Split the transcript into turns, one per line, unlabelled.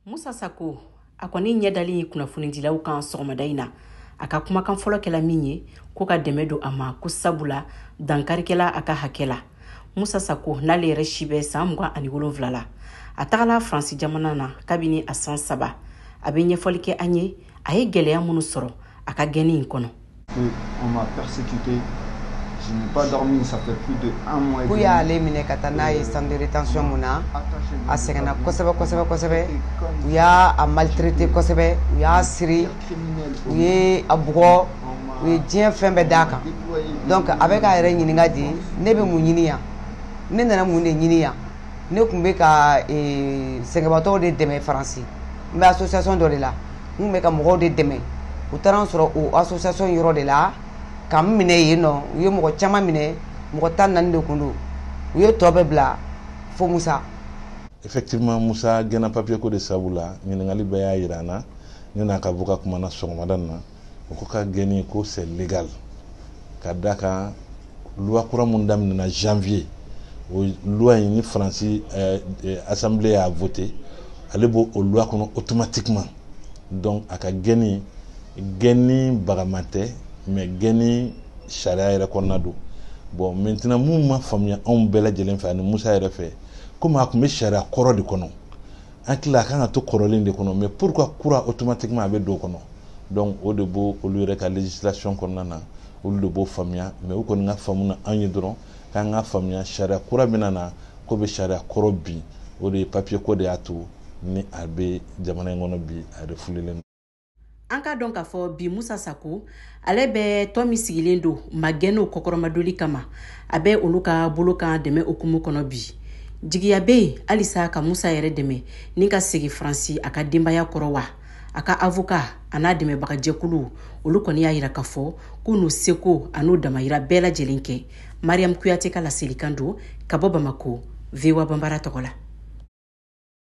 Musa Sako, a kɔni ɲɛ dalen kunnafonidilaw kan sɔgɔmada in na, a ka kumakan fɔlɔ kɛla min ye, ko ka dɛmɛ don a ma, ko sabula dankarikɛla a ka hakɛ la. Musa Sako, n'ale yɛrɛ si bɛ san 27 la, a tagala Faransi jamana na kabini a san 3. A bɛ ɲɛfɔli kɛ an ye, a ye gɛlɛya minnu sɔrɔ a ka gɛnni in kɔnɔ.
On m'a persécuté. Je n'ai pas dormi, ça fait plus de un mois et
K'u y'ale minɛ ka taa n'a ye centre de rétention mun na, a sɛgɛnna kosɛbɛ kosɛbɛ kosɛbɛ. U y'a a maltraité kosɛbɛ, u y'a siri, u ye a bugɔ, u ye diɲɛ fɛn bɛɛ d'a kan. Donc a bɛ k'a yɛrɛ ɲininka de: ne bɛ mun ɲini yan? Ne nana mun de ɲini yan? Ne tun bɛ ka sɛgɛnbatɔw de dɛmɛ Faransi. N bɛ association dɔ de la, n tun bɛ ka mɔgɔw de dɛmɛ. U taara n sɔrɔ o association yɔrɔ de la ka n minɛ yen nɔ. U ye mɔgɔ caman minɛ, mɔgɔ 14 de kun don. U ye tɔ bɛɛ bila fo Musa.
Effectivement, Musa gɛnna papier ko de sababu la. Ɲininkali bɛɛ y'a yira an na. Ne n'a ka avocat kumana sɔgɔmada in na. O ko ka gɛnni ko c'est légal, ka da kan loi kura mun daminɛna janvier, o loi in ni Faransi assemblée y'a voté, ale b'o o loi kɔnɔ automatiquement. Donc a ka gɛnni, gɛnni bagama tɛ, mais gɛnni sariya yɛrɛ kɔnɔna don. Bon, maintenant, mun ma faamuya anw bɛɛ lajɛlen fɛ ani Musa yɛrɛ fɛ, komi a tun bɛ sariya kɔrɔ de kɔnɔ, an tila a kan ka to kɔrɔlen de kɔnɔ, mais pourquoi kura automatiquement a bɛ don o kɔnɔ? Donc o de b'o olu yɛrɛ ka législation kɔnɔna na, olu de b'o faamuya. Mais u kɔni ka faamu na anw ye dɔrɔn k'an ka faamuya, sariya kura bɛna na ko bɛ sariya kɔrɔ bin. O de ye papier ko de y'a to ni a bɛ jamana in kɔnɔ bi, a refoulé.
An k'a dɔn k'a fɔ bi, Musa Sako, ale bɛ tɔn min sigilen don magɛnniw kɔkɔrɔmadoli kama, a bɛ olu ka bolo kan dɛmɛ hukumu kɔnɔ. Bi, jigiya bɛ yen halisa ka Musa yɛrɛ dɛmɛ ni ka segin Faransi a ka denbaya kɔrɔ wa? A ka avocat a n'a dɛmɛbagajɛkulu, olu kɔni y'a yira k'a fɔ k'u n'u seko a n'u damayira bɛɛ lajɛlen kɛ. Mariam Kuyate ka laselikan don ka bɔ Bamako, VOA Banbara tɔgɔ la.